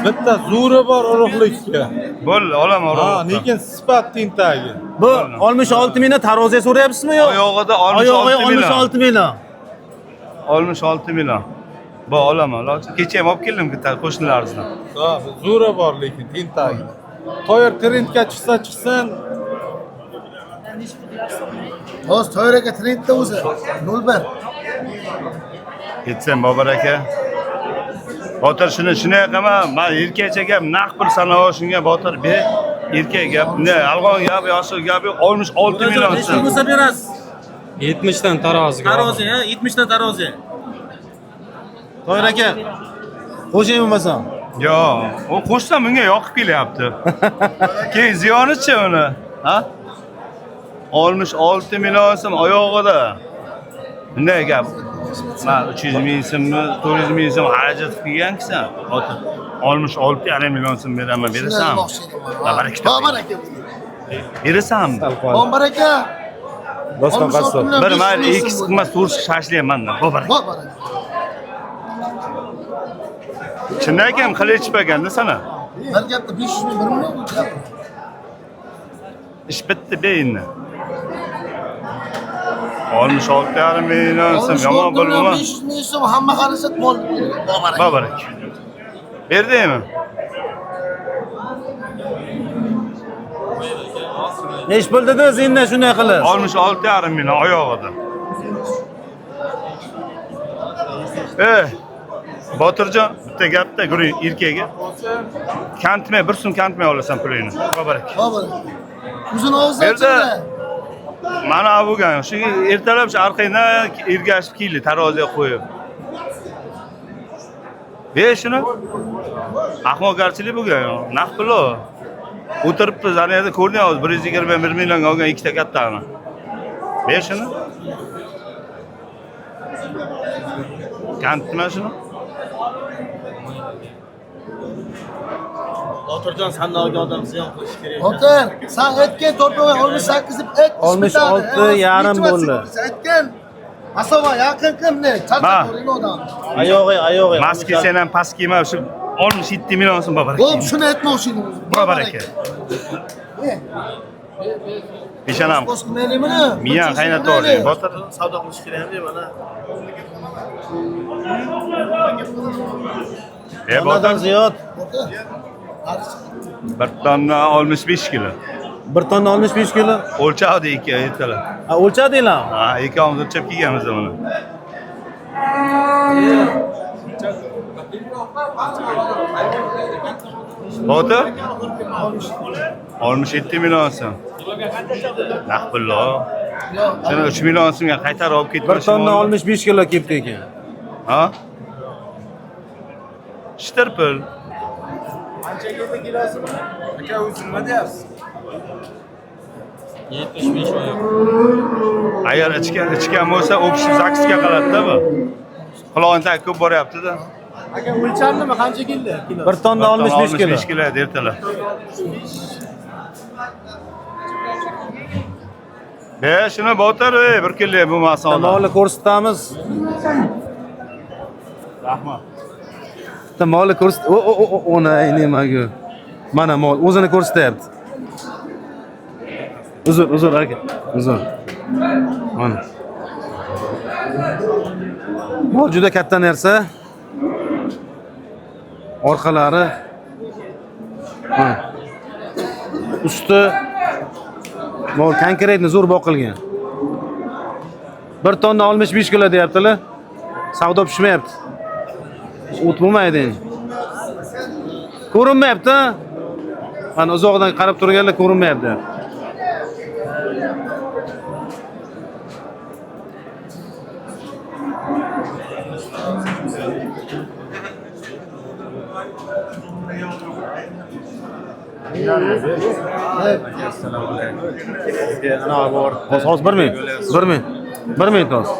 [SPEAKER 7] bitta zo'ri bor urug'likka.
[SPEAKER 6] Bo'ldi, olaman
[SPEAKER 7] Ha,
[SPEAKER 6] urug'likdan.
[SPEAKER 7] lekin sifat tentagi.
[SPEAKER 1] Bu 66 mingdan taroziga so'rayapsizmi yo'q?
[SPEAKER 6] Oyog'ida
[SPEAKER 1] Oyog'i
[SPEAKER 6] 66 million.
[SPEAKER 1] 66 million.
[SPEAKER 6] 66 million. Bu olaman. Lochi kecha ham olib keldim bitta qo'shnilarimizdan.
[SPEAKER 7] Ha, zo'ri bor lekin tentagi. To'yir trendga chiqsa chiqsin,
[SPEAKER 3] Hozir Toyir aka trendda o'zi. 01.
[SPEAKER 6] Ketsin Bobur aka. Botir shuni shunday qilma, man erkakcha gap naq pul sanava shunga Botir be. Erkak gap, ne yolg'on gap, yoshil gap yo'q. 66 million.
[SPEAKER 1] Necha pul bo'lsa berasiz?
[SPEAKER 5] 70 dan taroziga.
[SPEAKER 1] Tarozi, ha, 70 dan tarozi. Toyir aka, qo'shing bo'lmasam.
[SPEAKER 6] Yo'q, u qo'shsam unga yoqib kelyapti. Keyin ziyonichi uni, ha? 66 million so'm oyog'ida. Bunday gap. Man 300 ming so'mni, 400 ming so'm xarajat qilgansan. Botir 66,5 million so'm beraman, berasanmi? Bobur aka.
[SPEAKER 3] Bobur aka.
[SPEAKER 6] Berasanmi?
[SPEAKER 3] Bobur aka.
[SPEAKER 1] Doston qassob.
[SPEAKER 6] Bir mayli, ikki qilmas, to'rt shashlayman. Bobur aka.
[SPEAKER 3] Bobur aka.
[SPEAKER 6] Chindan akam qilich ichmaganda sana.
[SPEAKER 3] Bir gapda 500 ming, 1 million bu gap.
[SPEAKER 6] Ish bitdi be endi. 66,5 million so'm yomon pul bo'lma.
[SPEAKER 3] 500 ming so'm hamma xarajat mol. Bobur aka.
[SPEAKER 6] Bobur aka. Berdingmi?
[SPEAKER 1] Nechi pul dedingiz endi shunday qilib?
[SPEAKER 6] 66,5 million oyog'ida. Eh, Botirjon, bitta gapda guring erkakga. Kantmay, bir so'm kantmay olasan pulingni. Bobur aka.
[SPEAKER 3] Bobur aka. O'zini og'zidan
[SPEAKER 6] Berdi.
[SPEAKER 3] chiqdi.
[SPEAKER 6] Mana bo'lgan. Shu ertalab shu orqangdan ergashib keldi taroziga qo'yib. Ber shuni. Ahmoqgarchilik bo'lgan. Naqd pul u. O'tiribmiz, ana yerda ko'rding hozir 121 millionga olgan ikkita kattani. Ber shuni. Kantma shuni.
[SPEAKER 1] Botirjon sandan odam ziyon qilish kerak.
[SPEAKER 3] Botir, sen aytgan tortmay 68 deb ayt.
[SPEAKER 1] 66 yarim bo'ldi.
[SPEAKER 3] Aytgan. Masofa yaqin qil ne?
[SPEAKER 6] Ma.
[SPEAKER 3] Charchab ko'ring odam.
[SPEAKER 1] Oyog'i, oyog'i.
[SPEAKER 6] Maski sen ham past kiyma, shu 67 million so'm bor.
[SPEAKER 3] Bo'p, shuni aytmoqchi edim o'zim.
[SPEAKER 6] Bobur aka. Peshonam.
[SPEAKER 3] Bosh qilmaylik buni.
[SPEAKER 6] Miyang qaynatib yubordi. Botir.
[SPEAKER 1] Savdo qilish kerak mana.
[SPEAKER 6] E
[SPEAKER 1] Ondan
[SPEAKER 6] Botir.
[SPEAKER 1] ziyod
[SPEAKER 6] 1 tonna 65 kilo.
[SPEAKER 1] 1 tonna 65 kilo.
[SPEAKER 6] O'lchadi ikki ertalab.
[SPEAKER 1] Ha, o'lchadinglar.
[SPEAKER 6] Ha, ikkovimiz o'lchab kelganmiz buni. Botir? 67 million so'm. Naq pullo. Seni 3 million so'mga qaytarib olib ketib
[SPEAKER 1] 1 tonna 65 kilo kelibdi ekan.
[SPEAKER 6] Ha? Shitir pul.
[SPEAKER 7] aka o'zi nima deyapsiz?
[SPEAKER 5] 75 oyoq.
[SPEAKER 6] Agar ichgan bo'lsa, общий zaksga qiladi-da bu. Qulog'ini tagi ko'p boryapti-da.
[SPEAKER 4] Aka o'lchandimi qancha keldi?
[SPEAKER 1] 1 tonna 65 kilo.
[SPEAKER 6] 65 kilo ertalab. Be, shuni Botir, ey, bir kilo bo'lmasa odam.
[SPEAKER 1] Molni ko'rsatamiz.
[SPEAKER 6] Rahmat.
[SPEAKER 1] Bitta molni ko'rsat. O o o ona nimaga. Mana mol o'zini ko'rsatyapti. Uzr, uzr aka. Uzr. Mana. Mol juda katta narsa. Orqalari mana. Usti mol konkretni zo'r boqilgan. 1 tonna 65 kilo deyaptilar. Savdo pishmayapti. O't bo'lmaydi endi. Ko'rinmayapti. Ha? Mana uzoqdan qarab turganlar ko'rinmayapti. Hozir, hozir bir minut. Bir minut. Bir minut hozir.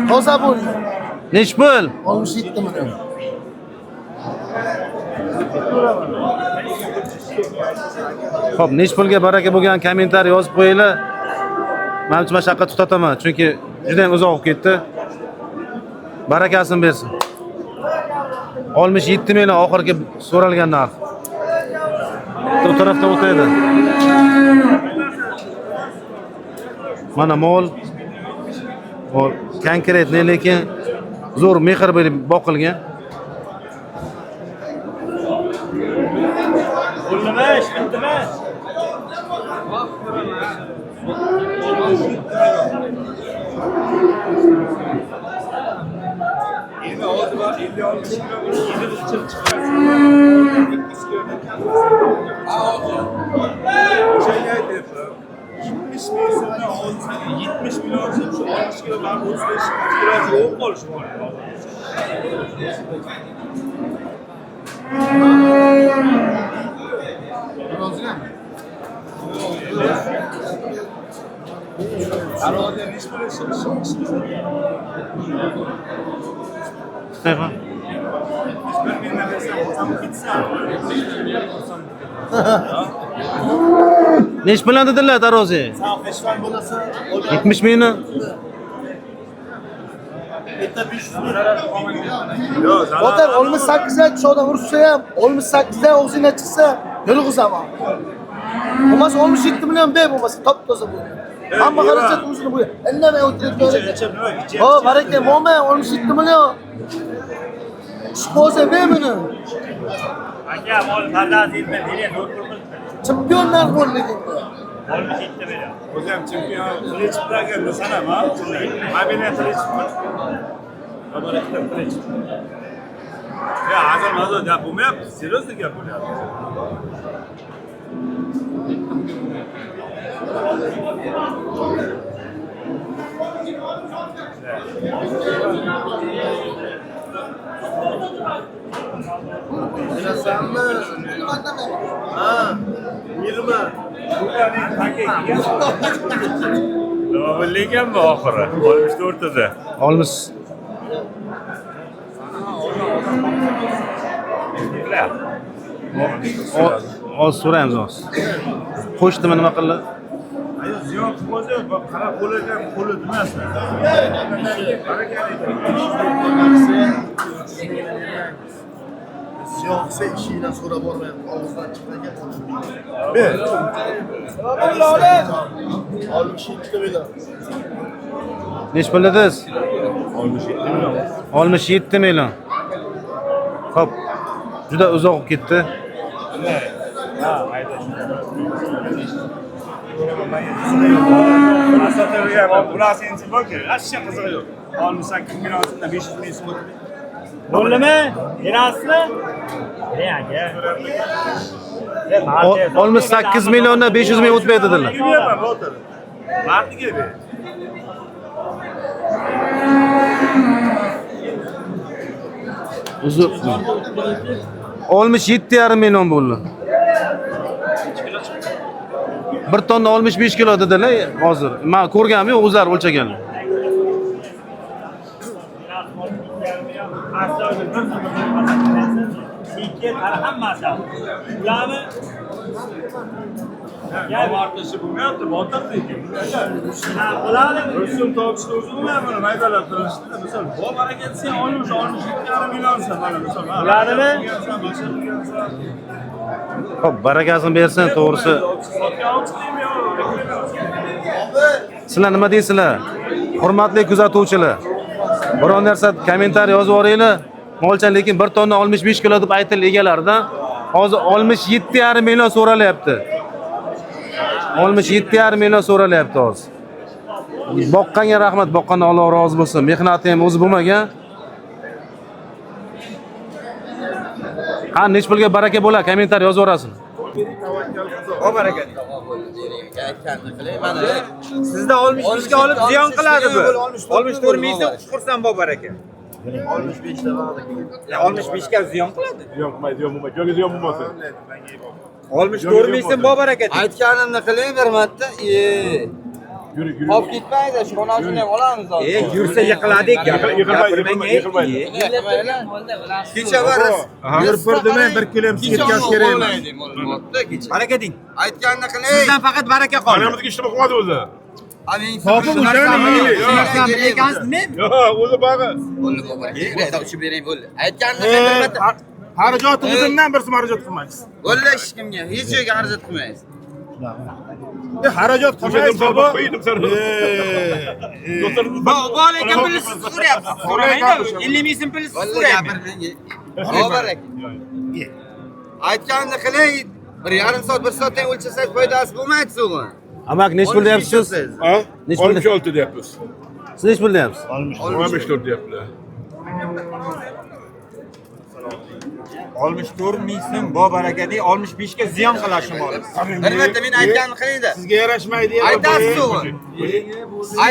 [SPEAKER 3] Toza bo'ldi.
[SPEAKER 1] Nech pul?
[SPEAKER 3] 67 million.
[SPEAKER 1] Xo'p, nech pulga baraka bo'lgan kommentariy yozib qo'yinglar. Manimcha mana shu yoqqa to'xtataman, chunki juda ham uzoq bo'lib ketdi. Barakasini bersin. 67 million oxirgi so'ralgan narx. Bu tarafdan o'taydi. Mana mol. Mol konkretniy, lekin zo'r mehr berib boqilgan.
[SPEAKER 4] Bo'ldimi? Ish bitdimi?
[SPEAKER 6] Endi hozir bor 50 60 kilo yig'ib ichib chiqarsin. 200 kilodan kam. O'shanga aytyapman. 70 ming so'mdan olsang 70 million so'm shu 60 kilo baribir 35 kilosi yo'q qolishi bor. Aroda nechi pul ish?
[SPEAKER 1] Stefan.
[SPEAKER 6] Bir mingdan bersam olsam ketsa.
[SPEAKER 1] Nech puldan dedilar tarozi?
[SPEAKER 3] Sen peshvan bo'lasan.
[SPEAKER 1] 70 mingni.
[SPEAKER 3] Bitta 500 ming.
[SPEAKER 6] Yo'q,
[SPEAKER 3] Botir 68 ga tushadi ursa ham 68 dan og'zingdan chiqsa yulg'izaman. Bo'lmasa 67 million ber bo'lmasa top toza bu. Hamma xarajat o'zini bu. Indamay o'tirib. Ho, baraka bo'lmay 67 million. Ish bo'lsa ber buni.
[SPEAKER 4] Aka, mol farzand yetmadi, bering, zo'r pul qilibdi.
[SPEAKER 3] Chempionlar bo'ldi lekin bu.
[SPEAKER 4] 67 million.
[SPEAKER 6] O'zi ham chempion Qilichov ekan desam ham, ha? Mobile Qilichov. Barakda Qilichov. Ya hazil mazil gap bo'lmayapti, серьезно gap bo'lyapti.
[SPEAKER 3] Bilasanmi? Ha, 20.
[SPEAKER 6] Nima bo'ldi ekan bu oxiri? 64 edi.
[SPEAKER 1] 60 Hozir so'raymiz hozir. Qo'shdimi nima qildi?
[SPEAKER 6] Ayo ziyon qilib qo'ysa, qarab qo'li ekan, qo'li emas.
[SPEAKER 3] Ziyon qilsa eshikdan so'rab bormayapti. Og'izdan chiqqan gap Ber. 67 million.
[SPEAKER 1] Nech pul dedingiz? 67 million. Xo'p. Juda uzoq bo'lib ketdi.
[SPEAKER 6] Bular sensi borki, ashsha qizig'i yo'q. 68 million so'mdan 500 ming so'm.
[SPEAKER 4] Bo'ldimi? Berasizmi? Bering aka.
[SPEAKER 1] 68 milliondan 500 ming o'tmaydi dedilar.
[SPEAKER 6] Berman, botir. Mardiga ber.
[SPEAKER 1] Uzr. 67,5 million bo'ldi. Bir tonna 65 kilo dedilar hozir. Men ko'rganim yo'q, o'zlari o'lchaganlar.
[SPEAKER 4] Ikki tara hammasi. Ularni
[SPEAKER 6] Martishi bo'lmayapti, botir lekin.
[SPEAKER 4] ularni
[SPEAKER 6] Rusum topishni o'zi bo'lmayapti, mana maydalab turishdi. Misol, bor baraka desa olmish, 67,5 million so'm mana misol.
[SPEAKER 4] Ularnimi?
[SPEAKER 1] Xo'p, barakasini bersin, to'g'risi.
[SPEAKER 6] Sotgan olib chiqdingmi yo?
[SPEAKER 1] Sizlar nima deysizlar? Hurmatli kuzatuvchilar. Biron narsa kommentariy yozib yuboringlar. Molcha lekin 1 tonna 65 kilo deb aytildi egalaridan. Hozir 67,5 million so'ralyapti. 67,5 million so'ralyapti hozir. Boqqanga rahmat, boqqandan Alloh rozi bo'lsin. Mehnati ham o'zi bo'lmagan. Qani nech pulga baraka bo'lar? Kommentariy yozib yuborasin.
[SPEAKER 6] Sizda 65 ga olib ziyon qiladi bu. 64 mingsa qursam bor baraka. 65 ta 65 ga ziyon qiladi.
[SPEAKER 8] Ziyon qilmaydi, ziyon bo'lmaydi. Joyga ziyon bo'lmasin.
[SPEAKER 6] 64 ming bor baraka.
[SPEAKER 9] Aytganimni qiling bir marta.
[SPEAKER 8] Yürü, yürü.
[SPEAKER 9] Olib ketmaydi, shu xonasini ham olamiz hozir.
[SPEAKER 6] Yursa yiqiladi ekan.
[SPEAKER 8] Yiqilmaydi, yiqilmaydi, yiqilmaydi.
[SPEAKER 9] Kecha baris.
[SPEAKER 7] Yurib demang, bir kilo ham yetkaz kerak emas.
[SPEAKER 6] Baraka deng.
[SPEAKER 9] Aytganini qiling.
[SPEAKER 6] Sizdan faqat baraka qoldi.
[SPEAKER 8] Aramizga ishlab qolmadi o'zi.
[SPEAKER 7] Topib o'shani yeylik.
[SPEAKER 6] Shu narsani bilgansiz nima?
[SPEAKER 8] Yo'q, o'zi bag'i.
[SPEAKER 9] Bo'ldi, bo'ldi. Uchib bering, bo'ldi. Aytganini qiling bir marta.
[SPEAKER 7] Xarajati o'zimdan bir so'm xarajat qilmaysiz.
[SPEAKER 9] Bo'ldi, hech kimga, hech yerga xarajat qilmaysiz.
[SPEAKER 7] Xarajat qilmaysiz
[SPEAKER 8] O'sha
[SPEAKER 7] baba.
[SPEAKER 8] qo'ydim sen.
[SPEAKER 6] Bu lekin pulni siz so'rayapsiz. So'ramaydi. 50 ming so'm pulni siz
[SPEAKER 9] Bo'ldi,
[SPEAKER 6] so'rayapsiz.
[SPEAKER 9] gapirmang. Bor aka. Aytganini qiling. 1,5 soat, 1 soatdan o'lchasangiz foydasi bo'lmaydi sug'in.
[SPEAKER 1] Amak nech pul deyapsiz?
[SPEAKER 8] Ha?
[SPEAKER 1] Nech pul?
[SPEAKER 8] 66 deyapmiz.
[SPEAKER 1] Siz nech pul deyapsiz?
[SPEAKER 8] 64 deyaptilar.
[SPEAKER 6] 64 ming so'm bor baraka deng, 65 ga ziyon qiladi shu mol.
[SPEAKER 9] Bir marta men aytganimni qiling-da.
[SPEAKER 7] Sizga yarashmaydi.
[SPEAKER 9] Aytasiz sug'in.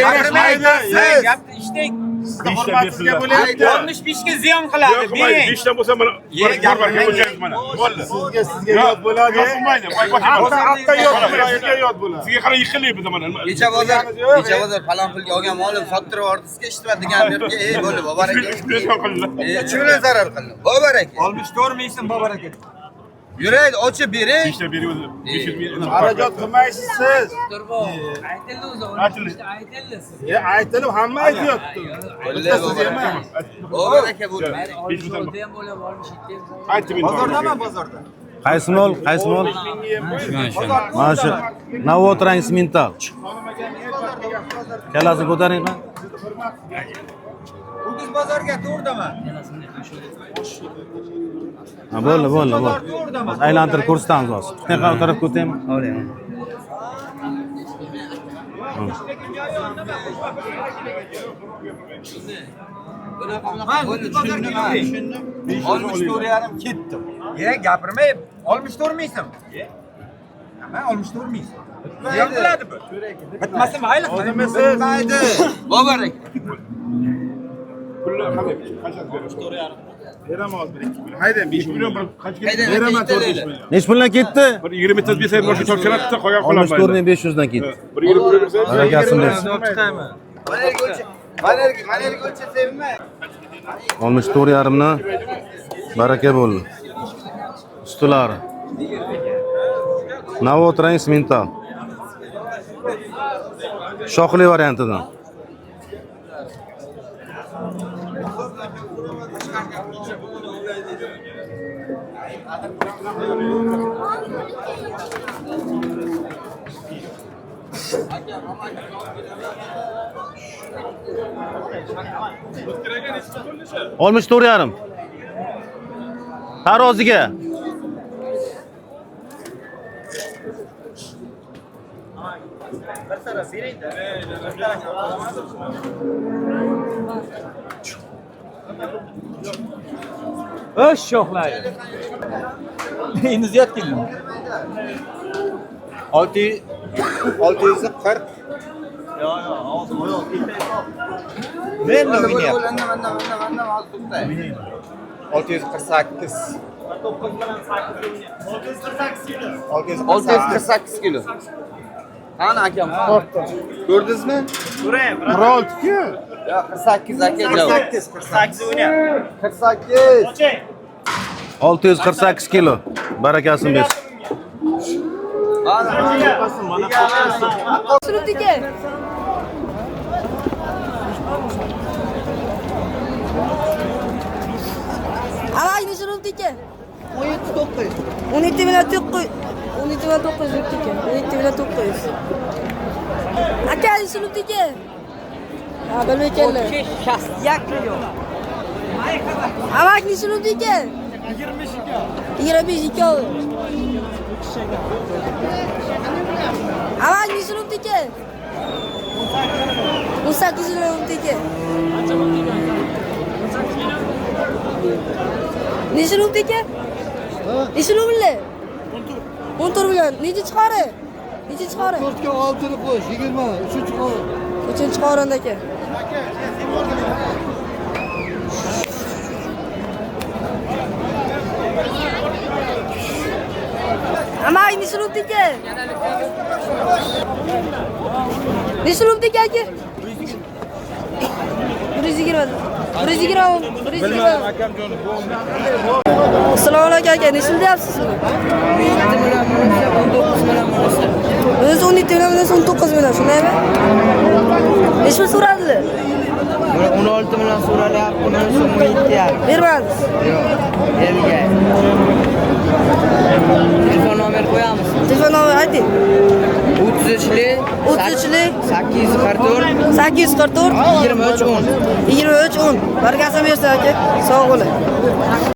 [SPEAKER 7] Yarashmaydi.
[SPEAKER 6] Gapni ishdek.
[SPEAKER 7] Hurmatingizga bo'lyapti.
[SPEAKER 6] 65 ga ziyon qiladi.
[SPEAKER 8] Ziyon qilmaydi.
[SPEAKER 6] Bering.
[SPEAKER 8] 5 dan bo'lsa mana
[SPEAKER 6] Ye,
[SPEAKER 8] baraka o'lchaymiz mana. Bo'ldi.
[SPEAKER 7] Sizga yod bo'ladi.
[SPEAKER 8] Yo'q, qilmaydi. Voy, bosh
[SPEAKER 7] Hatto yod bo'ladi, sizga yod bo'ladi.
[SPEAKER 8] Sizga qarab yiqilyapmiz mana.
[SPEAKER 9] Kecha bozor falon pulga olgan molim sottirib yubordi, sizga ishlatma degan yerga, ey bo'ldi, bor aka.
[SPEAKER 8] 3 million qildi.
[SPEAKER 9] 3 million zarar qildim. Bor aka.
[SPEAKER 6] 64 ming so'm bor baraka.
[SPEAKER 9] Yuraydi, ochib bering.
[SPEAKER 8] 5 dan berib o'zi 500 ming.
[SPEAKER 7] Xarajat qilmaysiz siz.
[SPEAKER 5] Aytildi o'zi.
[SPEAKER 8] Aytildi.
[SPEAKER 5] Aytildi sizga.
[SPEAKER 7] Aytilib hamma aytyapti.
[SPEAKER 9] Bitta siz emas. Bor aka bo'ldi.
[SPEAKER 5] 64 ham bo'ladi, 67 ham.
[SPEAKER 8] Aytdim endi.
[SPEAKER 6] Bozordaman, bozorda.
[SPEAKER 1] Qaysi mol? Qaysi mol? Mana shu Navot rang simental. Kallasini ko'taring qani.
[SPEAKER 6] Ho'kiz bozorga to'g'ridaman.
[SPEAKER 1] Ha, bo'ldi, bo'ldi, bo'ldi. Hozir aylantirib ko'rsatamiz hozir. Qanaqa u tarafga o'taymi?
[SPEAKER 6] Bo'ldi, bozorga yuring.
[SPEAKER 9] 64,5 ketdi.
[SPEAKER 6] Ye, gapirmay, 64 ming so'm. Nima 64 ming so'm? Ziyon qiladi bu. Bitmasa mayli.
[SPEAKER 9] Bitmaydi. Bor aka.
[SPEAKER 8] Pulni qalay? Qanchasi berasiz?
[SPEAKER 7] Beraman hozir 1-2 million. Haydang
[SPEAKER 8] 5 million bir qancha
[SPEAKER 9] Haydang,
[SPEAKER 7] Beraman
[SPEAKER 9] ikkita
[SPEAKER 7] 4-5
[SPEAKER 9] deydi.
[SPEAKER 7] million.
[SPEAKER 1] Nech puldan ketdi?
[SPEAKER 8] Bir 20 ta bersangiz boshqa topshiradi, qolgan qoladi.
[SPEAKER 1] 64500 dan ketdi.
[SPEAKER 8] Bir 20 million bersangiz.
[SPEAKER 1] Barakasini bersin.
[SPEAKER 9] Mana yerga mana yerga o'lchasangmi?
[SPEAKER 1] 64,5 dan baraka bo'ldi. Ustilari. Navot rang simental. Shoxli variantidan. Oltmish to'rt yarim. Taroziga.
[SPEAKER 4] O'sh shoxlari.
[SPEAKER 6] Endi ziyod keldim. 640. Yo'q, yo'q, Men o'ynayapman.
[SPEAKER 9] Mana hozir to'xtay.
[SPEAKER 6] 648.
[SPEAKER 9] 648 kilo. Qani akam? Ko'rdingizmi?
[SPEAKER 7] 46 ku.
[SPEAKER 9] Yo'q, 48 aka.
[SPEAKER 6] 48, 48 o'ynayapti.
[SPEAKER 9] 48.
[SPEAKER 1] 648 kilo. Barakasini bersin.
[SPEAKER 2] Suribdiki. Amak necha rubdiki? 17 900. 17 million 900. 17 million 900 rubdiki. 17 million 900. Aka necha rubdiki? Ha, bilmay ekanlar. Amak necha rubdiki? 25 ikkovi. Amak necha rubdiki? 18 million bo'pti aka. Necha bo'pti aka? Necha bo'ldi? 14 million. Necha chiqari? Necha chiqari?
[SPEAKER 3] 4 ga 6 ni qo'sh, 20, 3 qorin.
[SPEAKER 2] 3 qorin aka. Amaki necha bo'ldi aka? Necha bo'ldi aka? 120. 120. 120.
[SPEAKER 7] Akamjonim, bu
[SPEAKER 2] Assalomu alaykum aka, necha deyapsiz buni?
[SPEAKER 5] 17 million bo'lsa, 19 million bo'lsa.
[SPEAKER 2] O'zi 17 million, o'zi 19 million, shundaymi? Necha pul so'radilar?
[SPEAKER 5] Buni 16 million so'ralyapti, bunisi 17,5.
[SPEAKER 2] Bermadingiz.
[SPEAKER 5] Yo'q, bergan. Telefon nomer qo'yamiz.
[SPEAKER 2] Telefon nomeri ayting.
[SPEAKER 5] 33lik
[SPEAKER 2] 33lik
[SPEAKER 5] 844
[SPEAKER 2] 844
[SPEAKER 5] 23 10.
[SPEAKER 2] 23 10. Barakasini bersin aka. Sog' bo'ling.